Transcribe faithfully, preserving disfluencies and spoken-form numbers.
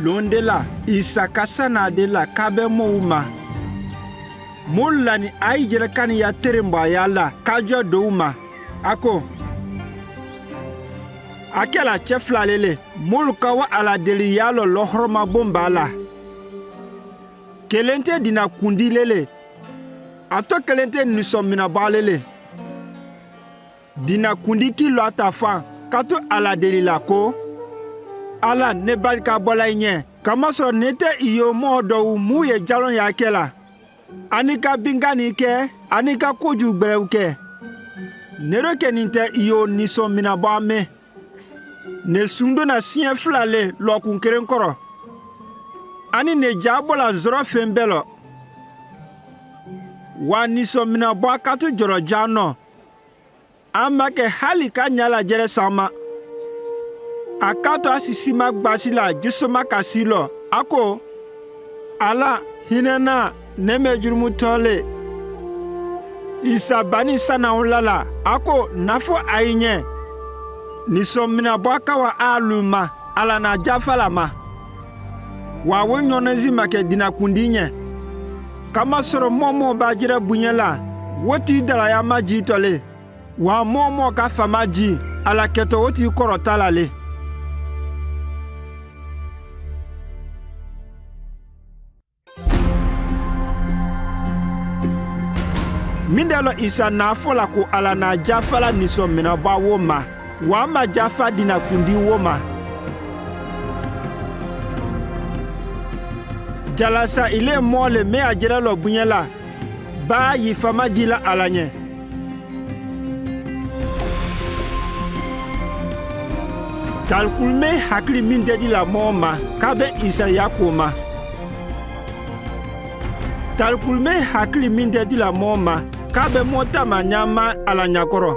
Loonde la, Isa ka sanaade la ka be mowu ma. Moolu lani ayi jere kani ya téré mbaa ya la ka jua dowu ma. Ako, akela ceflale le, moolu ka wa ala deli yalọ lọhọrọma bómbaa la. Kelente dina kundi lele, ato kelente nisọmminabọa lele. Dina kundi ki lọata fan, katu ala deli la ko, Ala ne barika bọlayi ñe, kamasoro ne te iyo mohọ dowu muye jalọn ya ke la. Ani ka bi ngani ke, ani ka koju gbere u ke. Nero ke ni te iyo nisọmminabọa me. Ne sundona siñe fula le lọọkun kerenkọrọ. Ani ne ja bọla zoro fen belọ. Wa nisọmminabọa katu joro ja nọ. An make hali ka ña la jere sanma. A katu a sisima gbasi la jusuma ka si lọ, ako, Ala, hinana, neme jurumutọn le. Isa bani sanahun lala, ako, nafo ayi ñe. Nisọmminabọa ka wa a luma, ala na ja fala ma. Wa wo ñoneji make dina kundi ñe. Kamasoro momo ba jere buñe la, woti dara ya ma ji tole. Wa momo ka fama ji, ala keto woti koro tala le. Mindelo Isa na fo la ko ala na ja fala nisọmminabọa wo ma, wa ma ja fa dina kundi wo ma. Jalasa ile moole me a jere lọ buñe la, ba yi fama ji la ala ñe. Talkulme hakili mindedi la moo ma, ka be Isa ya ko ma. Talkulme hakili mindedi la moo ma, ka be moo tama ña ma ala ñakọrọ.